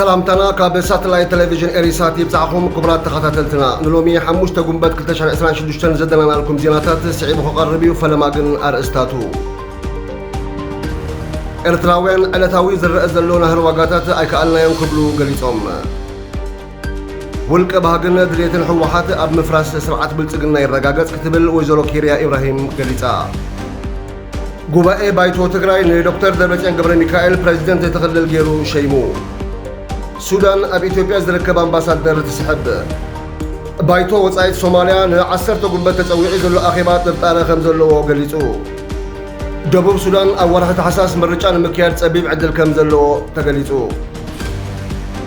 ሰላምታና ካብ ሳተላይት ቴሌቪዥን ኤሪሳት ይብጻሕኹም። ክቡራት ተኸታተልትና፣ ንሎሚ ሓሙሽተ ጉንበት ክልተ ሽሕን ዕስራን ሽዱሽተን ዘደናናልኩም ዜናታት ስዒቡ ክቐርብ እዩ። ፈለማ ግን ኣርእስታቱ። ኤርትራውያን ዕለታዊ ዝረአ ዘሎ ናህሪ ዋጋታት ኣይከኣልናዮን ክብሉ ገሊጾም። ውልቀ ባህግን ድሌትን ህወሓት ኣብ ምፍራስ ስርዓት ብልጽግና ይረጋገጽ ክትብል ወይዘሮ ኬርያ ኢብራሂም ገሊጻ። ጉባኤ ባይቶ ትግራይ ንዶክተር ደብረጽዮን ገብረ ሚካኤል ፕሬዚደንት እቲ ክልል ገይሩ ሸይሙ። ሱዳን ኣብ ኢትዮጵያ ዝርከብ ኣምባሳደር ትስሕብ። ባይቶ ወጻኢት ሶማልያ ንዓሰርተ ጉንበት ተጸዊዑ ዘሎ ኣኼባ ጥርጣረ ከም ዘለዎ ገሊጹ። ደቡብ ሱዳን ኣብ ወርሒ ታሕሳስ ምርጫ ንምክያድ ጸቢብ ዕድል ከም ዘለዎ ተገሊጹ።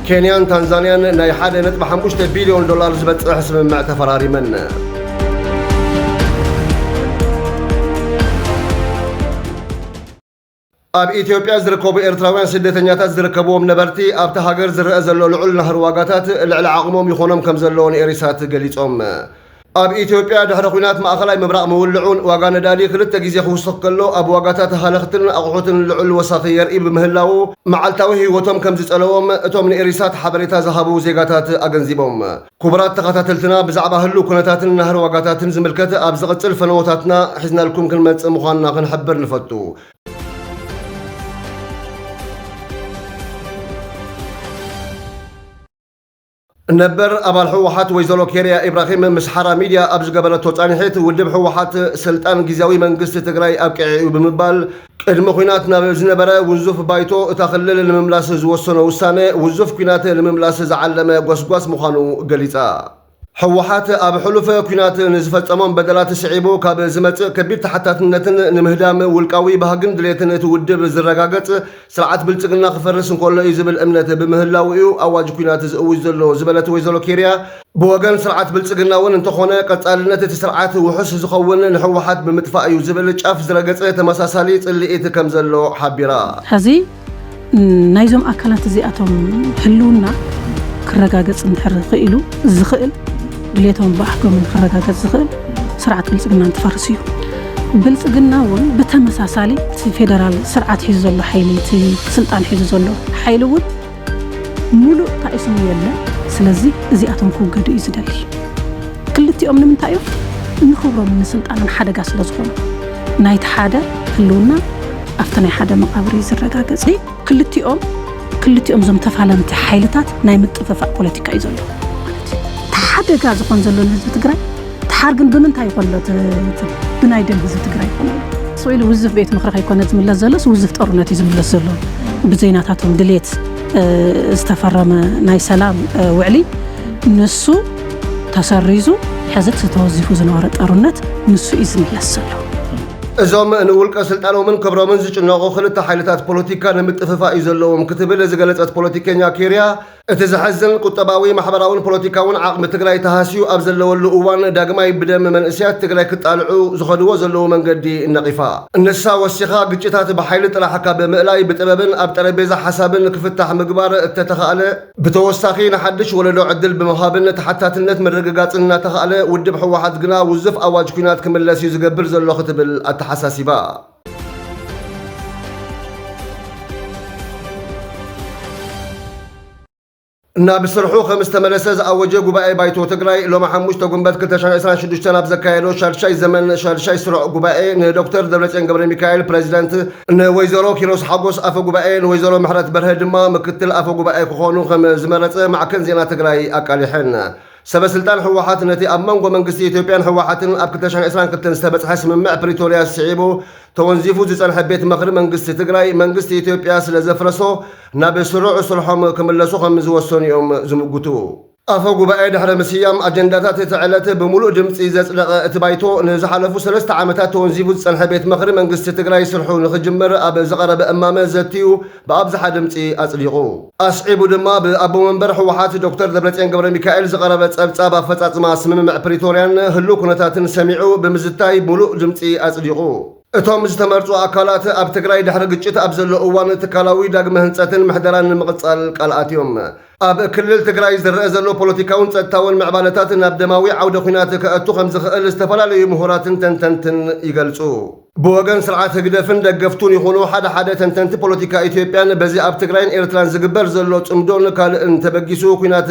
ኬንያን ታንዛንያን ናይ ሓደ ነጥቢ ሓሙሽተ ቢልዮን ዶላር ዝበጽሕ ስምምዕ ተፈራሪመን። ኣብ ኢትዮጵያ ዝርከቡ ኤርትራውያን ስደተኛታት ዝርከብዎም ነበርቲ፣ ኣብቲ ሃገር ዝረአ ዘሎ ልዑል ናህሪ ዋጋታት ልዕሊ ዓቕሞም ይኾኖም ከም ዘለዎ ንኤሪሳት ገሊጾም። ኣብ ኢትዮጵያ ድሕሪ ኲናት ማእኸላይ ምብራቕ ምውልዑን ዋጋ ነዳዲ ክልተ ግዜ ክውስኽ ከሎ፣ ኣብ ዋጋታት ሃለኽትን ኣቑሑትን ልዑል ወሳኺ የርኢ ብምህላዉ፣ መዓልታዊ ህይወቶም ከም ዝጸለዎም እቶም ንኤሪሳት ሓበሬታ ዝሃቡ ዜጋታት ኣገንዚቦም። ክቡራት ተኸታተልትና፣ ብዛዕባ ህሉው ኩነታትን ናህሪ ዋጋታትን ዝምልከት ኣብ ዝቕጽል ፈነወታትና ሒዝናልኩም ክንመጽእ ምዃንና ክንሕብር ንፈቱ። ነበር ኣባል ህወሓት ወይዘሮ ኬርያ ኢብራሂም ምስ ሓራ ሚድያ ኣብ ዝገበረቶ ጻንሒት፣ ውድብ ህወሓት ስልጣን ግዝያዊ መንግስቲ ትግራይ ኣብቂዑ እዩ ብምባል፣ ቅድሚ ኲናት ናብ ዝነበረ ውንዙፍ ባይቶ እታ ክልል ንምምላስ ዝወሰኖ ውሳነ፣ ውዙፍ ኲናት ንምምላስ ዝዓለመ ጎስጓስ ምዃኑ ገሊጻ። ህወሓት ኣብ ሕሉፍ ኲናት ንዝፈጸሞም በደላት ስዒቡ ካብ ዝመጽእ ከቢድ ተሓታትነትን ንምህዳም ውልቃዊ ባህግን ድሌትን እቲ ውድብ ዝረጋገጽ ስርዓት ብልጽግና ክፈርስ እንከሎ እዩ ዝብል እምነት ብምህላው እዩ ኣዋጅ ኲናት ዝእውጅ ዘሎ ዝበለት ወይዘሮ ኬርያ፣ ብወገን ስርዓት ብልጽግና እውን እንተኾነ ቀጻልነት እቲ ስርዓት ውሑስ ዝኸውን ንህወሓት ብምጥፋእ እዩ ዝብል ጫፍ ዝረገጸ ተመሳሳሊ ጽልኢት ከም ዘሎ ሓቢራ። ሕዚ ናይዞም ኣካላት እዚኣቶም ህልውና ክረጋገጽ እንድሕር ክኢሉ፣ ዝኽእል ድሌቶም ብኣሕጎምን ክረጋገጽ ዝኽእል ስርዓት ብልጽግና እንትፈርስ እዩ። ብልጽግና እውን ብተመሳሳሊ እቲ ፌደራል ስርዓት ሒዙ ዘሎ ሓይሊ፣ እቲ ስልጣን ሒዙ ዘሎ ሓይሊ እውን ሙሉእ ታኢስሙ የለ። ስለዚ እዚኣቶም ክውገዱ እዩ ዝደሊ። ክልቲኦም ንምንታይ እዮም? ንክብሮምን ንስልጣንን ሓደጋ ስለ ዝኾኑ፣ ናይቲ ሓደ ህልውና ኣብቲ ናይ ሓደ መቓብር እዩ ዝረጋገጽ። ክልቲኦም፣ ክልቲኦም እዞም ተፋለምቲ ሓይልታት ናይ ምጥፍፋእ ፖለቲካ እዩ ዘሎ ማለት እዩ። እቲ ሓደጋ ዝኾን ዘሎ ንህዝቢ ትግራይ፣ ድሓር ግን ብምንታይ ይኾን ኣሎ? እቲ፣ እቲ ብናይ ደም ህዝቢ ትግራይ ይኾን ኣሎ? ስኢሉ ውዝፍ ቤት ምኽሪ ከይኮነ ዝምለስ ዘሎስ፣ ውዝፍ ጦርነት እዩ ዝምለስ ዘሎ። ብዜናታቶም ድሌት፣ እ፣ ዝተፈረመ ናይ ሰላም፣ እ፣ ውዕሊ ንሱ ተሰሪዙ፣ ሕዚ እቲ ተወዚፉ ዝነበረ ጦርነት ንሱ እዩ ዝምለስ ዘሎ። እዞም ንውልቀ ስልጣኖምን ክብሮምን ዝጭነቑ ክልተ ሓይልታት ፖለቲካ ንምጥፍፋእ እዩ ዘለዎም ክትብል ዝገለጸት ፖለቲከኛ ኬርያ፣ እቲ ዘሐዝን ቁጠባዊ፣ ማሕበራውን ፖለቲካውን ዓቕሚ ትግራይ ተሃስዩ ኣብ ዘለወሉ እዋን ዳግማይ ብደም መንእሰያት ትግራይ ክጣልዑ ዝኸድዎ ዘለዉ መንገዲ ነቒፋ። ንሳ ወሲኻ፣ ግጭታት ብሓይሊ ጥራሕ ካብ ምእላይ ብጥበብን ኣብ ጠረጴዛ ሓሳብን ክፍታሕ ምግባር እተተኻእለ፣ ብተወሳኺ ንሓድሽ ወለዶ ዕድል ብምሃብን ተሓታትነት ምርግጋጽን እናተኻእለ፣ ውድብ ህወሓት ግና ውዙፍ ኣዋጅ ኲናት ክምለስ እዩ ዝገብር ዘሎ ክትብል ኣተሓሳሲባ። ናብ ስርሑ ከም ዝተመለሰ ዝኣወጀ ጉባኤ ባይቶ ትግራይ፣ ሎሚ ሓሙሽተ ጉንበት ክልተ ሽሕን ዕስራን ሽዱሽተን ኣብ ዘካየዶ ሻድሻይ ዘመን ሻድሻይ ስሩዕ ጉባኤ፣ ንዶክተር ደብረጽዮን ገብረ ሚካኤል ፕሬዚደንት፣ ንወይዘሮ ኪሮስ ሓጎስ ኣፈ ጉባኤ፣ ንወይዘሮ ምሕረት በርሀ ድማ ምክትል ኣፈ ጉባኤ ክኾኑ ከም ዝመረጸ ማዕከን ዜና ትግራይ ኣቃሊሐን። ሰበ ስልጣን ህወሓት ነቲ ኣብ መንጎ መንግስቲ ኢትዮጵያን ህወሓትን ኣብ ክልተ ሽሕን ዕስራን ክልተን ዝተበጽሐ ስምምዕ ፕሪቶርያ ስዒቡ ተወንዚፉ ዝጸንሐ ቤት ምኽሪ መንግስቲ ትግራይ፣ መንግስቲ ኢትዮጵያ ስለ ዘፍረሶ፣ ናብ ስሩዕ ስርሖም ክምለሱ ከም ዝወሰኑ እዮም ዝምጉቱ። ኣፈ ጉባኤ ድሕሪ ምስያም፣ ኣጀንዳታት እቲ ዕለት ብምሉእ ድምጺ ዘጽደቐ እቲ ባይቶ፣ ንዝሓለፉ ሰለስተ ዓመታት ተወንዚፉ ዝጸንሐ ቤት ምኽሪ መንግስቲ ትግራይ ስርሑ ንኽጅምር ኣብ ዝቐረበ እማመ ዘትዩ ብኣብዝሓ ድምጺ ኣጽዲቑ። ኣስዒቡ ድማ ብኣቦ መንበር ህወሓት ዶክተር ደብረጽዮን ገብረ ሚካኤል ዝቐረበ ጸብጻብ ኣፈጻጽማ ስምምዕ ፕሪቶርያን ህሉው ኩነታትን ሰሚዑ ብምዝታይ ምሉእ ድምጺ ኣጽዲቑ። እቶም ዝተመርጹ ኣካላት ኣብ ትግራይ ድሕሪ ግጭት ኣብ ዘሎ እዋን ትካላዊ ዳግመ ህንጸትን ምሕደራን ንምቕጻል ቃል ኣትዮም። ኣብ ክልል ትግራይ ዝረአ ዘሎ ፖለቲካውን ጸጥታውን ምዕባለታት ናብ ደማዊ ዓውደ ኲናት ከእቱ ከም ዝኽእል ዝተፈላለዩ ምሁራትን ተንተንትን ይገልጹ። ብወገን ስርዓት ህግደፍን ደገፍቱን ይኹኑ ሓደ ሓደ ተንተንቲ ፖለቲካ ኢትዮጵያን፣ በዚ ኣብ ትግራይን ኤርትራን ዝግበር ዘሎ ጽምዶን ካልእን ተበጊሱ ኲናት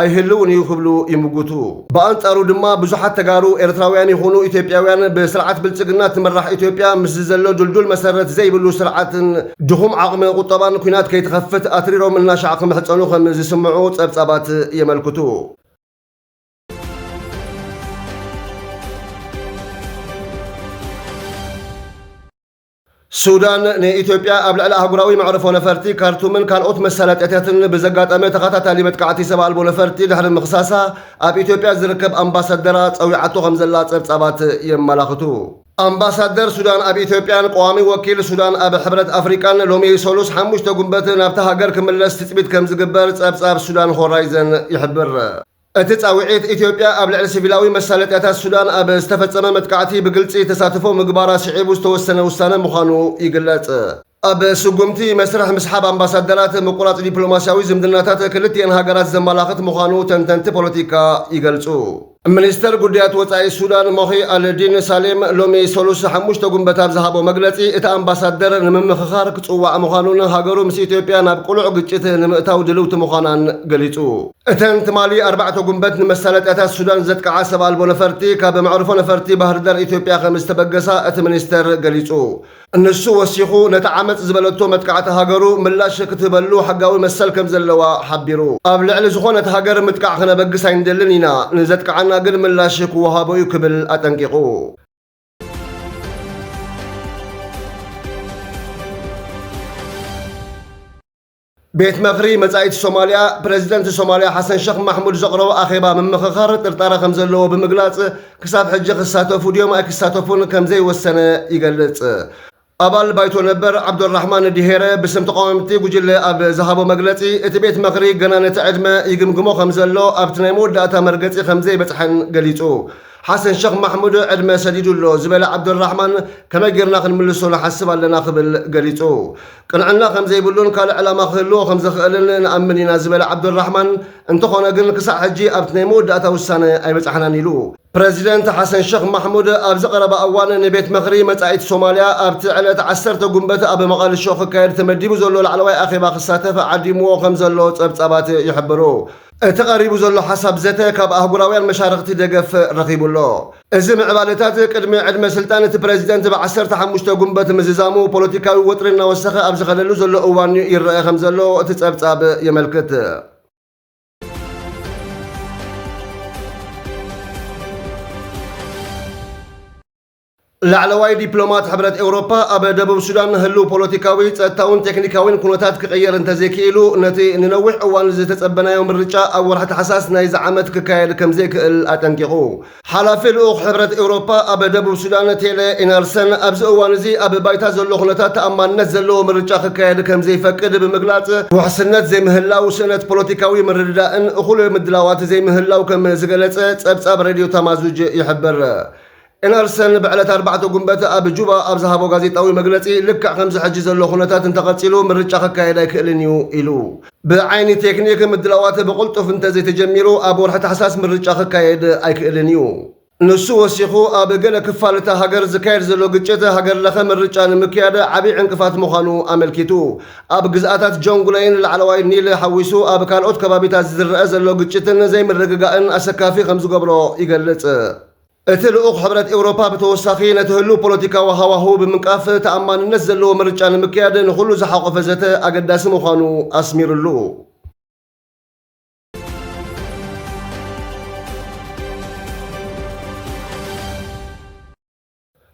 ኣይህልውን እዩ ክብሉ ይምጉቱ። ብኣንጻሩ ድማ ብዙሓት ተጋሩ ኤርትራውያን ይኹኑ ኢትዮጵያውያን ብስርዓት ብልጽግና ትምራሕ ኢትዮጵያ ምስ ዘሎ ድልዱል መሰረት ዘይብሉ ስርዓትን ድኹም ዓቕሚ ቁጠባን ኲናት ከይትኸፍት ኣትሪሮም እናሻዕ ክምሕጸኑ ከም ዝስምዑ ጸብጻባት የመልክቱ። ሱዳን ንኢትዮጵያ ኣብ ልዕሊ ኣህጉራዊ መዕርፎ ነፈርቲ ካርቱምን ካልኦት መሳለጥያታትን ብዘጋጠመ ተኸታታሊ መጥቃዕቲ ሰብ ኣልቦ ነፈርቲ ድሕሪ ምኽሳሳ፣ ኣብ ኢትዮጵያ ዝርከብ ኣምባሳደራ ጸዊዓቶ ከም ዘላ ጸብጻባት የመላኽቱ። ኣምባሳደር ሱዳን ኣብ ኢትዮጵያን ቀዋሚ ወኪል ሱዳን ኣብ ሕብረት ኣፍሪቃን ሎሚ ሰሉስ ሓሙሽተ ጉንበት ናብታ ሃገር ክምለስ ትጽቢት ከም ዝግበር ጸብጻብ ሱዳን ሆራይዘን ይሕብር። እቲ ጻውዒት፣ ኢትዮጵያ ኣብ ልዕሊ ሲቪላዊ መሳለጥያታት ሱዳን ኣብ ዝተፈጸመ መጥቃዕቲ ብግልጺ ተሳትፎ ምግባራ ስዒቡ ዝተወሰነ ውሳነ ምዃኑ ይግለጽ። ኣብ ስጉምቲ መስርሕ ምስሓብ ኣምባሳደራት ምቁራጽ ዲፕሎማስያዊ ዝምድናታት ክልቲኤን ሃገራት ዘመላኽት ምዃኑ ተንተንቲ ፖለቲካ ይገልጹ። ሚኒስተር ጉዳያት ወጻኢ ሱዳን ሞኺ ኣልዲን ሳሌም ሎሚ ሰሉስ ሓሙሽተ ጉንበት ኣብ ዝሃቦ መግለጺ፣ እቲ ኣምባሳደር ንምምኽኻር ክጽዋዕ ምዃኑን ሃገሩ ምስ ኢትዮጵያ ናብ ቅሉዕ ግጭት ንምእታው ድልውቲ ምዃናን ገሊጹ። እተን ትማሊ ኣርባዕተ ጉንበት ንመሳለጥያታት ሱዳን ዘጥቅዓ ሰብ ኣልቦ ነፈርቲ ካብ መዕርፎ ነፈርቲ ባህርዳር ኢትዮጵያ ከም ዝተበገሳ እቲ ሚኒስተር ገሊጹ። ንሱ ወሲኹ፣ ነቲ ዓመጽ ዝበለቶ መጥቃዕቲ ሃገሩ ምላሽ ክትህበሉ ሕጋዊ መሰል ከም ዘለዋ ሓቢሩ። ኣብ ልዕሊ ዝኾነት ሃገር ምጥቃዕ ክነበግስ ኣይንደልን ኢና፣ ንዘጥቅዓና ግን ምላሽ ክወሃቦ እዩ ክብል ኣጠንቂቑ። ቤት ምኽሪ መጻኢት ሶማልያ፣ ፕረዚደንት ሶማልያ ሓሰን ሸኽ ማሕሙድ ዘቕረቦ ኣኼባ ምምኽኻር ጥርጣረ ከም ዘለዎ ብምግላጽ፣ ክሳብ ሕጂ ክሳተፉ ድዮም ኣይክሳተፉን ከም ዘይወሰነ ይገልጽ። ኣባል ባይቶ ነበር ዓብዱራሕማን ዲሄረ ብስም ተቃወምቲ ጉጅለ ኣብ ዝሃቦ መግለጺ፣ እቲ ቤት ምኽሪ ገና ነቲ ዕድመ ይግምግሞ ከም ዘሎ፣ ኣብቲ ናይ መወዳእታ መርገጺ ከም ዘይበጽሐን ገሊጹ። ሓሰን ሸኽ ማሕሙድ ዕድመ ሰዲዱ ኣሎ ዝበለ ዓብዱራሕማን፣ ከመይ ጌርና ክንምልሶ ንሓስብ ኣለና ክብል ገሊጹ። ቅንዕና ከም ዘይብሉን ካልእ ዕላማ ክህልዎ ከም ዝኽእልን ንኣምን ኢና ዝበለ ዓብዱራሕማን፣ እንተኾነ ግን ክሳዕ ሕጂ ኣብቲ ናይ መወዳእታ ውሳነ ኣይበጻሕናን ኢሉ። ፕረዚደንት ሓሰን ሸኽ ማሕሙድ ኣብዚ ቀረባ እዋን ንቤት ምኽሪ መጻኢት ሶማልያ ኣብቲ ዕለት ዓሰርተ ጉንበት ኣብ መቓልሾ ክካየድ ተመዲቡ ዘሎ ላዕለዋይ ኣኼባ ክሳተፍ ዓዲምዎ ከም ዘሎ ጸብጻባት ይሕብሩ። እቲ ቀሪቡ ዘሎ ሓሳብ ዘተ ካብ ኣህጉራውያን መሻርኽቲ ደገፍ ረኺቡ ኣሎ። እዚ ምዕባለታት ቅድሚ ዕድመ ስልጣን እቲ ፕረዚደንት ብዓሰርተ ሓሙሽተ ጉንበት ምዝዛሙ ፖለቲካዊ ወጥሪ እናወሰኸ ኣብ ዝኸደሉ ዘሎ እዋን ይረአ ከም ዘሎ እቲ ጸብጻብ የመልክት። ላዕለዋይ ዲፕሎማት ሕብረት ኤውሮፓ ኣብ ደቡብ ሱዳን ህልው ፖለቲካዊ፣ ጸጥታውን ቴክኒካዊን ኩነታት ክቕየር እንተዘይክኢሉ፣ ነቲ ንነዊሕ እዋን ዝተጸበናዮ ምርጫ ኣብ ወርሒ ታሕሳስ ናይዚ ዓመት ክካየድ ከም ዘይክእል ኣጠንቂቑ። ሓላፊ ልኡኽ ሕብረት ኤውሮፓ ኣብ ደቡብ ሱዳን ቴለ ኢነርሰን ኣብዚ እዋን እዚ ኣብ ባይታ ዘሎ ኩነታት ተኣማንነት ዘለዎ ምርጫ ክካየድ ከም ዘይፈቅድ ብምግላጽ፣ ውሕስነት ዘይምህላው፣ ስእነት ፖለቲካዊ ምርድዳእን እኹል ምድላዋት ዘይምህላው ከም ዝገለጸ ጸብጻብ ሬድዮ ታማዙጅ ይሕብር። ኤነርሰን ብዕለት ኣርባዕተ ጉንበት ኣብ ጁባ ኣብ ዝሃቦ ጋዜጣዊ መግለጺ፣ ልክዕ ከምዚ ሕጂ ዘሎ ኩነታት እንተቐጺሉ ምርጫ ክካየድ ኣይክእልን እዩ ኢሉ። ብዓይኒ ቴክኒክ ምድላዋት ብቕልጡፍ እንተዘይተጀሚሩ ኣብ ወርሒ ታሕሳስ ምርጫ ክካየድ ኣይክእልን እዩ። ንሱ ወሲኹ፣ ኣብ ገለ ክፋል እታ ሃገር ዝካየድ ዘሎ ግጭት ሃገር ለኸ ምርጫ ንምክያድ ዓቢ ዕንቅፋት ምዃኑ ኣመልኪቱ። ኣብ ግዝኣታት ጆንግለይን ላዕለዋይ ኒል ሓዊሱ ኣብ ካልኦት ከባቢታት ዝረአ ዘሎ ግጭትን ዘይምርግጋእን ኣሰካፊ ከም ዝገብሮ ይገልጽ። እቲ ልኡኽ ሕብረት ኤውሮፓ ብተወሳኺ ነቲ ህሉው ፖለቲካዊ ሃዋህው ብምንቃፍ ተኣማንነት ዘለዎ ምርጫ ንምክያድ ንኹሉ ዝሓቖፈ ዘተ ኣገዳሲ ምዃኑ ኣስሚሩሉ።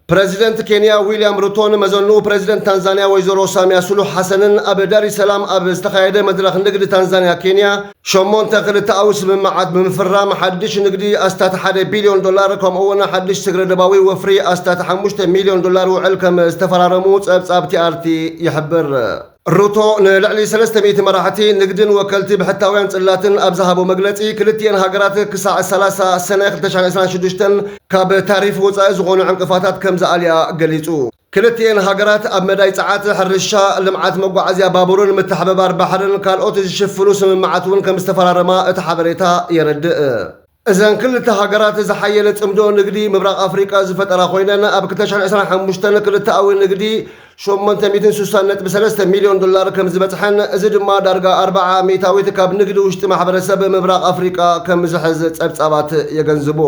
ፕረዚደንት ኬንያ ዊልያም ሩቶን መዘንኡ ፕረዚደንት ታንዛንያ ወይዘሮ ሳሚያ ሱሉሕ ሓሰንን ኣብ ዳር ሰላም ኣብ ዝተኻየደ መድረኽ ንግዲ ታንዛንያ ኬንያ ሸሞንተ ክልተኣዊ ስምምዓት ብምፍራም ሓድሽ ንግዲ ኣስታት ሓደ ቢልዮን ዶላር ከምኡ እውን ሓድሽ ስግረ ደባዊ ወፍሪ ኣስታት ሓሙሽተ ሚልዮን ዶላር ውዕል ከም ዝተፈራረሙ ጸብጻብ ቲኣርቲ ይሕብር። ሩቶ ንልዕሊ ሰለስተ ሚእቲ መራሕቲ ንግድን ወከልቲ ብሕታውያን ጽላትን ኣብ ዝሃቦ መግለጺ፣ ክልቲኤን ሃገራት ክሳዕ ሰላሳ ሰነ ክልተ ሺሕ ዕስራን ሽዱሽተን ካብ ታሪፍ ወጻኢ ዝኾኑ ዕንቅፋታት ከም ዝኣልያ ገሊጹ። ክልቲኤን ሃገራት ኣብ መዳይ ጸዓት፣ ሕርሻ፣ ልምዓት መጓዓዝያ ባቡርን ምትሕብባር ባሕርን ካልኦት ዝሽፍኑ ስምምዓት እውን ከም ዝተፈራረማ እቲ ሓበሬታ የረድእ። እዘን ክልተ ሃገራት ዝሓየለ ጽምዶ ንግዲ ምብራቕ ኣፍሪቃ ዝፈጠራ ኮይነን፣ ኣብ ክልተ ሽሕን ዕስራን ሓሙሽተን ክልተኣዊ ንግዲ ሸሞንተ ሚእትን ስሳን ነጥቢ ሰለስተ ሚልዮን ዶላር ከም ዝበጽሐን፣ እዚ ድማ ዳርጋ ኣርብዓ ሚእታዊት ካብ ንግዲ ውሽጢ ማሕበረሰብ ምብራቕ ኣፍሪቃ ከም ዝሕዝ ጸብጻባት የገንዝቡ።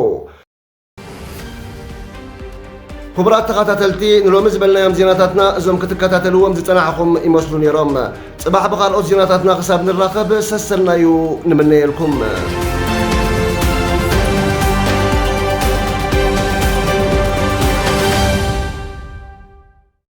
ክቡራት ተኸታተልቲ፣ ንሎሚ ዝበልናዮም ዜናታትና እዞም ክትከታተልዎም ዝጸናሕኹም ይመስሉ ነይሮም። ጽባሕ ብኻልኦት ዜናታትና ክሳብ ንራኸብ ሰሰናዩ ንምነየልኩም።